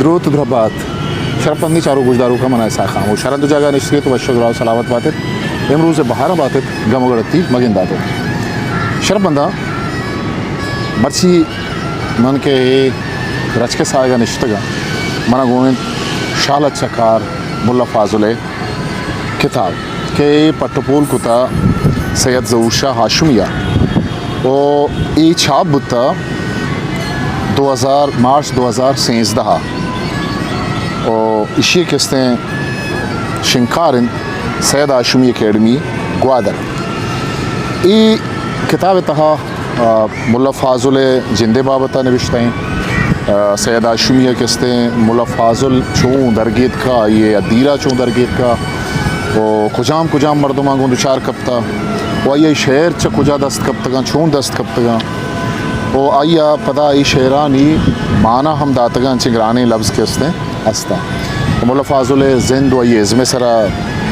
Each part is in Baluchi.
دروت دربات۔ شرپندیں چاروک گوشداروکاں، من اسحاق خاموش۔ ہر دو جاگہ نشتگ ات، وش و دراہ و سلامت بات ات۔ امروز بہار بات ات، گم و گڑتی مگندات ات۔ شرپنداں، مرچی من کہ اے رچکس آیگا نشتگاں، منا گون انت شال چکار ملا فاضل ءِ کتاب کہ اے پٹ و پول کتا سید ظہور شاہ ہاشمی ءَ، و اے چھاپ بوتا دو ہزار، مارچ دو ہزار سینزدہ ءَ، و ایشی ءِ کستیں شنگکار انت سید ہاشمی اکیڈمی گوادر۔ اے کتاب ءِ تہا آ، ملا فاضل ءِ جند ءِ بابت ءَ نبشتہ ایں۔ آ، سید ہاشمی ءِ کستیں ملا فاضل چون درگیتکا، آئی ءِ ادیرا چون درگیتکا، و کجام کجام مردماں گوں دچار کپتا، و آئی ءِ شعر چہ کجا دست کپتگاں، چون دست کپتگاں، و آئی ءَ پدا اے شعرانی معنی ہم داتگاں، انچیں گرانیں لبز کہ استیں۔ است انت۔ و ملا فاضل ءِ زند و آئی ءِ ازم ءِ سرا،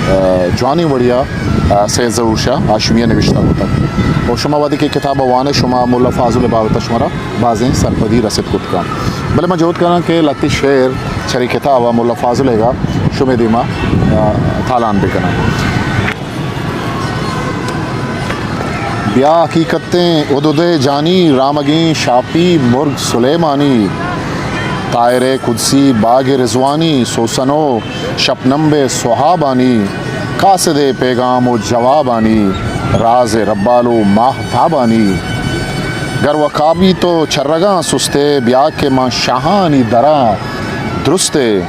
آ، جوانیں وڑیا، آ، سید ظہور شاہ ہاشمی ءَ نبشتہ کتگ۔ و شما وہدے کہ کتاب ءَ وان ئے، شما ملا فاضل ءِ بابت ءَ شمارا بازیں سرپدی رست کت کنت۔ بلے من جہد کناں کہ لہتے شعر چرے کتاب ءَ ملا فاضل ءِ گا شمے دیما، آ، تالان بکناں۔ بیا حقیقتیں ہدہدئے جانی، رامگیں شاپی مرگ سلیمانی، طائرئے قدسی باگ رضوانی، سوسن و شپنمبئے سہابانی، قاصدئے پیغام و جوابانی، رازئے ربال و ماہتابانی۔ گر وقابی تو چرگاں سستئے، بیا کہ ماں شاہانی دراں درستئے۔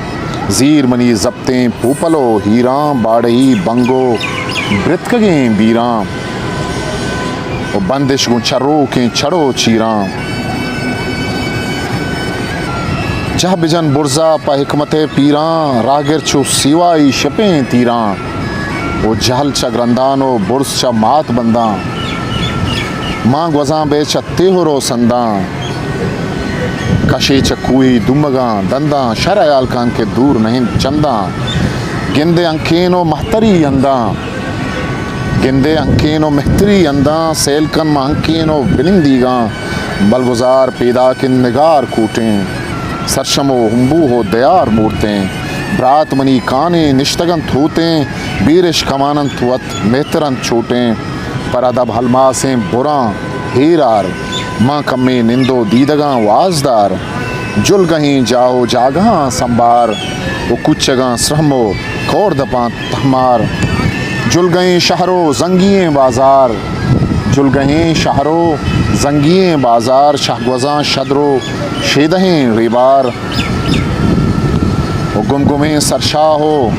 زیر منی زپتیں پوپل و ہیراں، باڑہی بنگ و برتکگیں بیراں، و بندش گوں چروکیں چڑ و چیراں۔ جہ بجن برزا پہ حکمت پیراں، راہگر چو سیوائی شپیں تیراں، و جہل چہ گرندان و برز چہ مات بنداں۔ ماں گوزاں بے چہ تیہر و سنداں، کشے چہ کوہی دومگاں دنداں، شر ہیال کن کہ دور نہ انت چنداں۔ گندے انکین و مہتری ہنداں، گندے انکین و مہتری ہنداں، سیل کن ماں انکین و بنندیگاں۔ بلگزار پیداک انت نگار کوٹیں، سرشم و ہمبوہ و دیار مورتیں۔ برات منی کانیں نشتگ انت ہوتیں، بیرش کمان انت وت مہتر انت چوٹیں۔ پر ادب ہلماسیں براں ہیرار، ماں کمیں نند و دیدگاں وازدار۔ جلگہیں جاہ و جاگہاں سمبار، و کوچگاں سرہم و کور دپاں تہمار۔ جلگہیں شہر و زنگییں بازار، جلگہیں شہر و زنگییں بازار، شہگوزاں شدر و شیدہیں ریبار۔ و گمگمیں سرشاہ و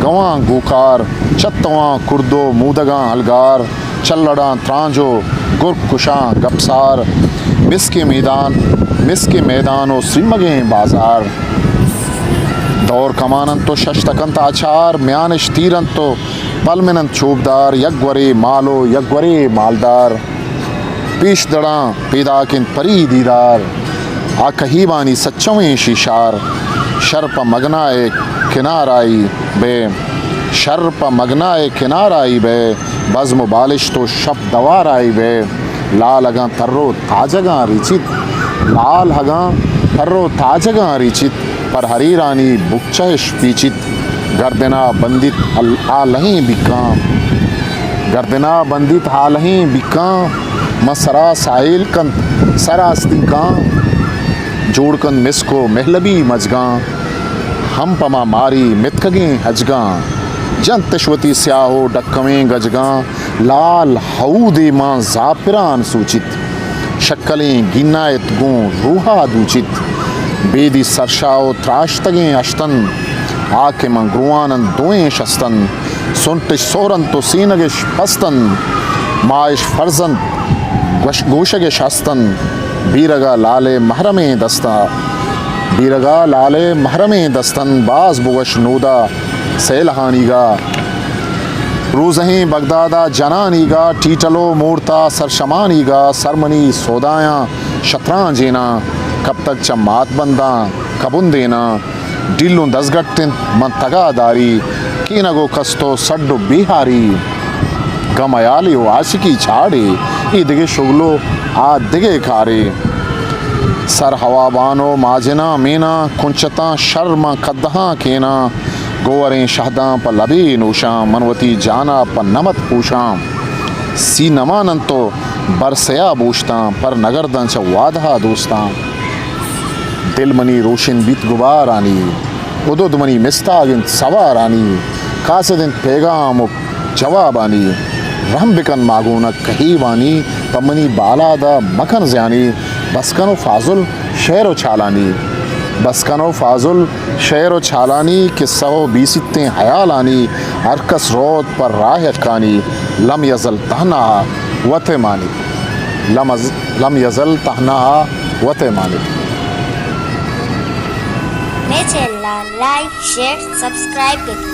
گواں گوکار، چتواں کرد و مودگاں الگار، چلڑاں ترانج و گرک کشاں گپسار، مسکیں میدان، مسکیں میدان و سیمگیں بازار۔ دور کمان انت و شش تک انت آچار، میانش تیر انت و پلمن انت چوبدار، یک گورے مال و یک گورے مالدار۔ پیش دڑاں پیداک انت پری دیدار، آ کہیبانی سچویں شیشار۔ شر پہ مگنائے کنارائی بئے، شر پہ مگنائے کنارائی بئے، بزم و بالشت و شپ دوارائی بئے۔ لال اگاں تر و تاجگاں ریچیت، لال اگاں تر و تاجگاں ریچیت، پر حریرانی بکچہ اش پیچیت۔ گردنا بندیت ال-، آ لہیں بیکاں، گردنا بندیت آ لہیں بیکاں، ماں سرا ساحل کنت سرا استینکاں۔ جوڑ کنت مسک و مہلبی مجگاں، ہم پہ ما ماری متکگیں ہجگاں۔ جنتش وتی سیاہ و ڈکویں گجگاں، لال ہئودے ماں زاپران سوچیت۔ شکلیں گینایت گوں روحا دوچیت۔ بیدی سرشاہ و تراشتگیں اشتن، آ کہ من گروان انت دوئیں شستن۔ سنٹش سہر انت و سینگش پست انت، ماہش فرض انت گوش-، گوشگش ہست انت۔ بیرگا لالے محرمیں دستا، بیرگا لالے محرمیں دستن، باز بگوش نودا سیلہانیگا۔ روزہیں بغدادا جنانیگا، ٹیٹل و مورتا سرشمانیگا، سرمنی سودایاں شترانجیناں، کپتگ چہ مات بنداں کبندیناں۔ ڈیلوں دزگٹ انت من تگا داری، کینگ و کست و سڈ و بیہاری۔ گم ہیالے و عاشقی چاڑے، اے دگہ شغل و آ دگہ کارے۔ سر ہوابان و ماجناں میناں، کنچتاں شر ماں کدہاں کیناں، گووریں شہداں پہ لبے نوشاں، من وتی جانا پہ نمت پوشاں۔ سی نماننت و بر سیاہ بوشتاں، پر نگرداں چہ وادہا دوستاں۔ دل منی روشن بیت گبارانی، ادد منی مستاگ انت سوارانی، قاصد انت پیغام و جوابانی۔ رحم بکن ماگونگ کہیوانی، پہ منی بالاد ء مکن زیانی۔ بس کن و فاضل شعر و چالانی، بس کن و فاضل شعر و چالانی، قصہ و بیستیں حیالانی، ہر کس روت پر راہ یکانی۔ لم یزل تہنا وت ء مانی، لم از-، لم یزل تہنا وت ء مانی۔ مئے چینل ء لائک، شیئر، سبسکرائب بہ کنت۔